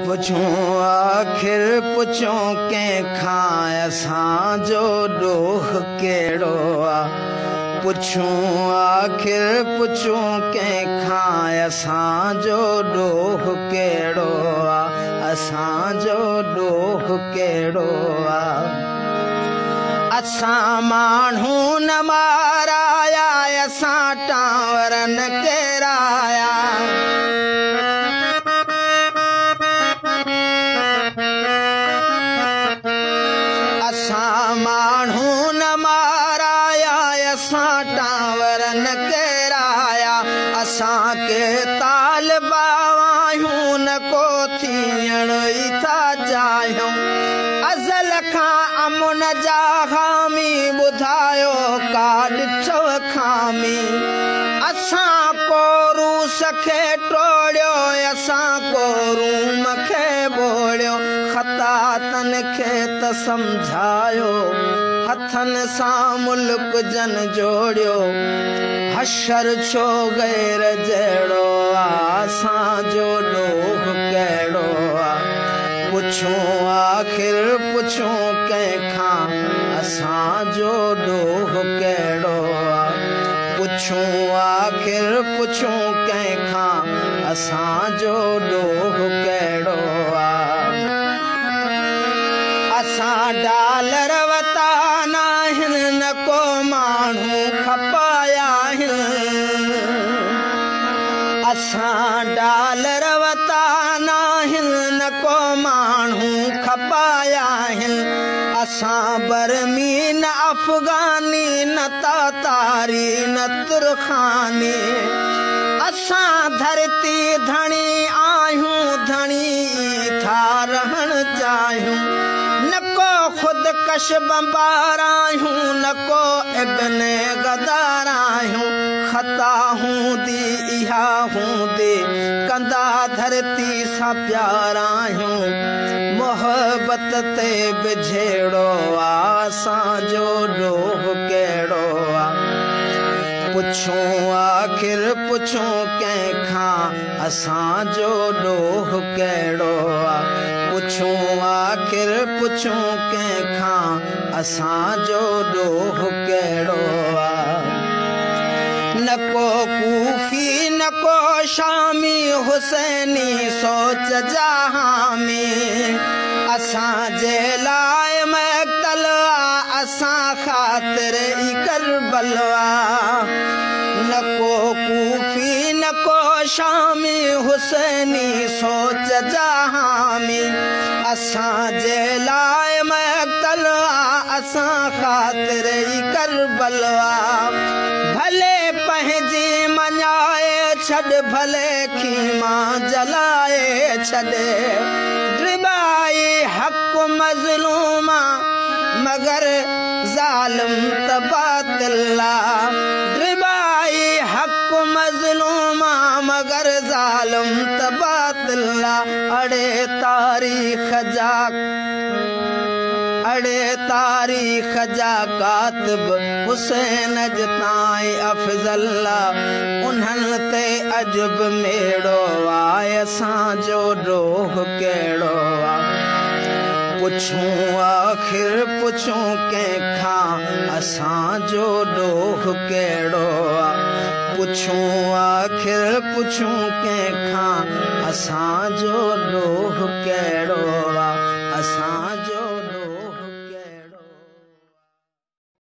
पुछूं आख़िर पुछूं कंहिंखां असांजो ॾोह कहिड़ो आहे। पुछूं आख़िर पुछूं कंहिंखां असांजो ॾोह कहिड़ो आहे, असांजो ॾोह कहिड़ो आहे। असां माण्हू न माराया, असां टावर न केराया। असां माण्हू न माराया, असां टावर न केराया। असांखे तालबा आहियूं, न को थियण ई था चाहियूं। अज़ल खां अमुन जा हामी, ॿुधायो का ॾिठो खामी। असां को रूस खे टोड़ियो, असां को रूम खे ॿोड़ियो। ख़ता तन खे त सम्झायो, हथनि सां मुल्क जन जोड़ियो। हशर छो गैर जहिड़ो आहे, असांजो ॾोह कहिड़ो आहे। पुछूं आख़िर पुछूं कंहिंखां असांजो ॾोह कहिड़ो आहे। पुछूं आख़िर पुछूं कंहिंखां असांजो ॾोह कहिड़ो आहे। असां डॉलर वता न आहिनि, न को माण्हू खपाया आहिनि। असां डॉलर वता न आहिनि, न को माण्हू खपाया आहिनि। असां बर्मी न अफ़गानी, न तातारी न तुर्खानी। असां धरती धणी आहियूं, धणी था रहण चाहियूं। न को ख़ुदकश बंबार आहियूं, न को इब्ने गदार आहियूं। ख़ता हूंदी इहा हूंदी, कंदा धरती सां प्यार आहियूं। मोहबत ते बि झेड़ो आहे, असांजो ॾोह कहिड़ो आहे। पुछूं आख़िर पुछूं कंहिंखां असांजो ॾोह कहिड़ो आहे। पुछूं आख़िर पुछूं कंहिंखां असांजो ॾोह कहिड़ो आहे। न को कूफी न को शामी, हुसैनी सोच जा हामी। असांजे लाइ मक़तल आहे, असां ख़ातिर ई करबल आहे। न को कूफी न को शामी, हुसैनी सोच जा हामी। असांजे लाइ मक़तल आहे, असां ख़ातिर ई करबल आहे। भले पंहिंजी मञाए छॾ, भले खीमा जलाए छॾ। ड्रिबाई हक़ मज़लूमा, मगर ज़ालिम त बातिल आहे। ड्रिबाई हक़ मज़लूमा, मगर ज़ालिम त बातिल आहे। अड़े तारीख़ जा, अड़े तारीख़ जा कातिब, हुसैन अॼु ताईं अफ़ज़ल आहे। उन्हनि ते अॼु बि मेड़ो आहे, असांजो ॾोह कहिड़ो आहे। पुछूं आख़िर पुछूं कंहिंखां असांजो ॾोह कहिड़ो आहे। पुछूं आख़िर पुछूं कंहिंखां असांजो ॾोह कहिड़ो